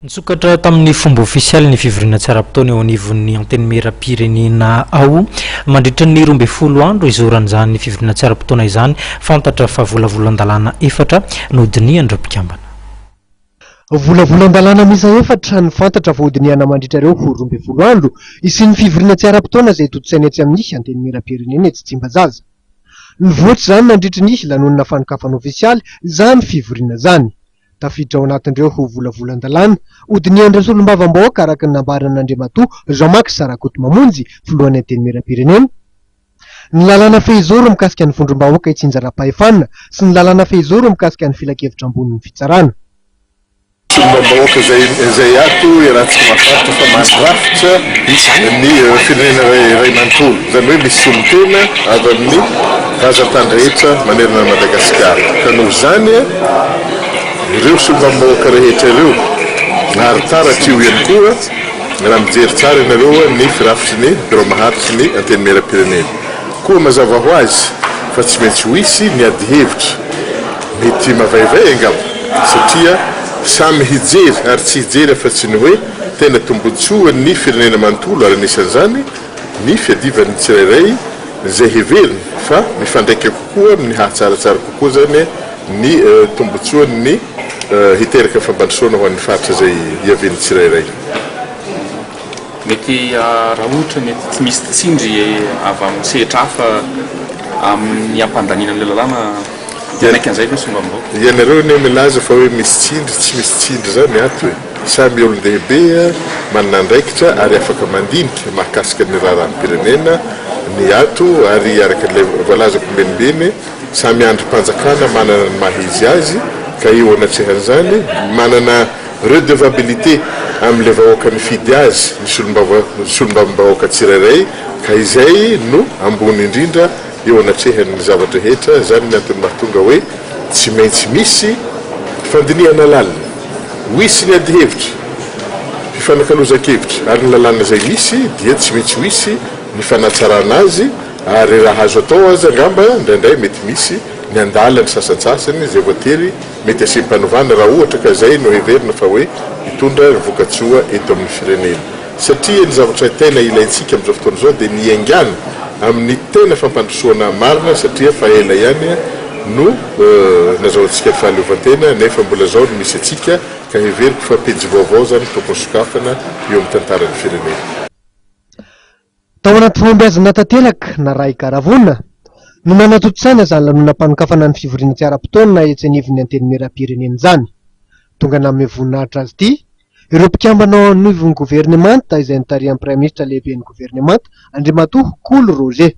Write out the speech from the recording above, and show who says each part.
Speaker 1: Nisokatra tamin'ny fomba ofisialy ny fivoriana tsy ara-potoana eo anivon'ny Antenimierampirenena ao. Mandritra ny 12 andro hizoran'izany fivoriana tsy ara-potoana izany, fantatra fa volavolan-dalàna efatra no hodinihan'ireo mpikambana.
Speaker 2: Volavolan-dalàna miisa efatra no fantatra fa hodinihana mandritra ireo 12 andro hisian'ny fivoriana tsy ara-potoana izay tontosaina etsy amin'ny Antenimierampirenena etsy Tsimbazaza. Nivoatra izany nandritry ny lanonana fanokafana ofisialy izany fivoriana izany. Tafiditra ao anatin'ireo ho volavolan-dalàna hodinihan'ireo solombavambahoaka araka ny nambaran'Andriamatoa Jean Max Rakotomamonjy, filohan'ny Antenimierampirenena, ny lalàna fehizoro mikasika ny vondrom-bahoaka itsinjaram-pahefana sy ny lalàna fehizoro mikasika ny filankevitra ambonin'ny fitsarana.
Speaker 3: Solombavambahoaka izay izay ato iarahantsika mahafaritra fa mandrafitra ny firenena iray manontolo. Izany hoe misy solontena avy amin'ny vazan-tany rehetra manerana an'i Madagasikara. Ka noho izany ireo solombavambahoaka rehetra ireo ary taratra io ihany koa raha mijery tsara ianareo ny firafitry ny birao maharitry ny Antenimierampirenena. Koa mazava ho azy fa tsy maintsy ho hisy ny adihevitra. Mety mavaivay angamba satria samy hijery ary tsy hijery afa-tsy ny hoe tena tombotsoan'ny firenena manontolo ary anisan'izany ny fiadivan'ny tsirairay izay heveriny fa mifandraika kokoa amin'ny hahatsaratsara kokoa izany ny tombotsoan'ny hiteraka fampandrosoana ho an'ny faritra izay hiavian'ny tsirairay.
Speaker 4: Mety raha ohatra mety tsy misy tsindry avy amin'ny sehatra hafa amin'ny hampandaniana an'ilay lalàna dia hanaiky an'izay ve ny solombavambahoaka?
Speaker 3: Ianareo anie milaza fa hoe misy tsindry, tsy misy tsindry izany ato e! Samy olon-dehibe manana andraikitra ary afaka mandinika mahakasika ny raharaham-pirenena ny ato ary araka ilay voalazako mbenimbeny, samy andrim-panjakana manana ny maha izy azy ka eo anatrehan'izany manana redevabilité amin'ilay vahoaka nifidy azy ny solombavambahoaka tsirairay ka izay no ambony indrindra eo anatrehan'ny zava-drehetra, izany ny antony mahatonga hoe tsy maintsy misy fandinihana lalina, ho hisy ny adihevitra, fifanakalozan-kevitra ary ny lalàna izay misy dia tsy maintsy ho hisy ny fanatsarana azy ary raha azo atao aza angamba indraindray mety misy ny andalany sasantsasany izay voatery mety asiam-panovana raha ohatra ka izay no heverina fa hoe hitondra vokatsoa eto amin'ny firenena. Satria ny zavatra tena ilaintsika amin'izao fotoana izao dia ny hiaingàna amin'ny tena fampandrosoana marina satria efa ela ihany no nazahoantsika ny fahaleovantena nefa mbola izao no misy antsika ka heveriko fa pejy vaovao izany tokony sokafana eo amin'ny tantaran'ny firenena.
Speaker 2: Tao anaty fahombiazana tanteraka narahin-karavona no nanatontosana izany lanonam-panokafana ny fivoriana tsy ara-potoana etsy anivon'ny Antenimierampirenena izany. Tonga nanome voninahitra azy ity ireo mpikambana ao anivon'ny governemanta izay notarihan'ny Praiminisitra lehiben'ny governemanta Andriamatoa Kolo Roger.